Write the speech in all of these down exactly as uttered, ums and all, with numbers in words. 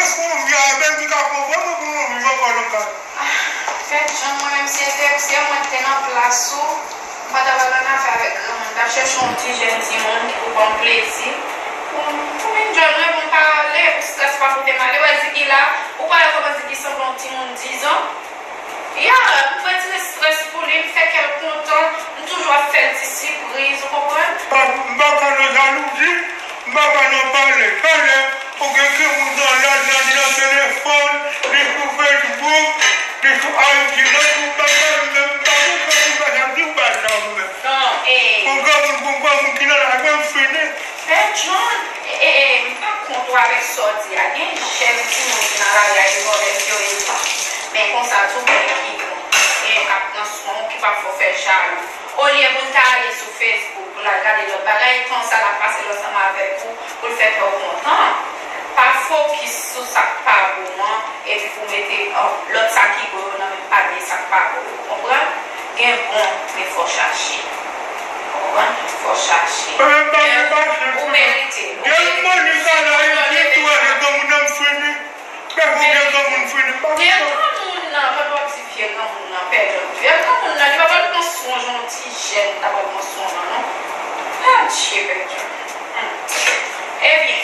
Pou m vye a menm ki ka pran vre mwen pou mwen viv ankò nan kay. Pè John, mwen menm si se te, se mwen ki te nan plas ou, m pa ta pral annafè avèk granmoun. M t ap chèche yon ti jèn timoun ki pou ban m plezi. Pou m, pou m enjoy mwen, pou m pa ale, pou strès pa pote m ale. Wè Ziggy la, ou pa wè kòman Ziggy sanble yon timoun dizan? Ya, m retire strès pou li, m fè kè l kontan, m toujou ap fè l ti sipriz, ou konprann? M pa ka nan jalouzi, m pa ka nan pale. Talè, ou gen granmoun nan lad la, li nan telefòn, li sou Facebook, li sou I G, nan tout bagay, menm pa gen granmoun pa janm di w pa janm. Non, e. Yon granmoun pou granmoun ki nan laj, mwen m fini. Pè John, e, e, e, m pa kont ou avèk sa w di a. Gen jèn timoun ki nan lari a, e vòlè vye yo ye pa. Men konsa tou, gen ki bon. Gen k ap pran swen w, ki p ap fè w fè jalou. Olye pou l ta ale sou Facebook, pou l al gade lòt bagay, tan sa l ap pase l ansanm avèk ou, pou l fè kè w kontan. Pa fokis sou sa k pa bon an, epi pou mete, o, lòt sa ki bon yo nan menm panye sa k pa bon yo, ou konprann? Gen bon, men fò chache. Ou konprann? Fò chache. Ou merite l, ou merite l. Gen granmoun nan fini. Gen granmoun nan, pa w ap di vye granmoun nan, pè John. Vye granmoun nan, li pa pral pran swen yon ti jèn, ta pral pran swen nan, non. Adje, pè John. Hmm. Ebyen,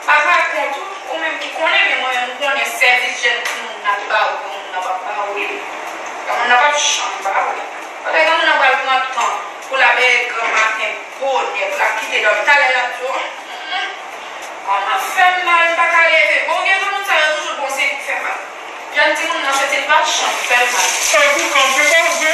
pa pa kont ou, ou menm ki konnen, men mwen menm m konnen sèvis jèn timoun nan li ba ou, granmoun nan p ap ba ou li. Granmoun nan p ap janm ba ou li. Paske granmoun nan pral pran tan pou l ap leve gran maten bonè, pou l ap kite dòmi. Talè l ap di w, "Hmm, kòman fè m mal, m pa ka leve?" Bon, gen granmoun sa yo toujou bon, se pou fè mal. Jèn timoun nan, se ti l pa t janm fè l mal. E pou kanpe pa vre.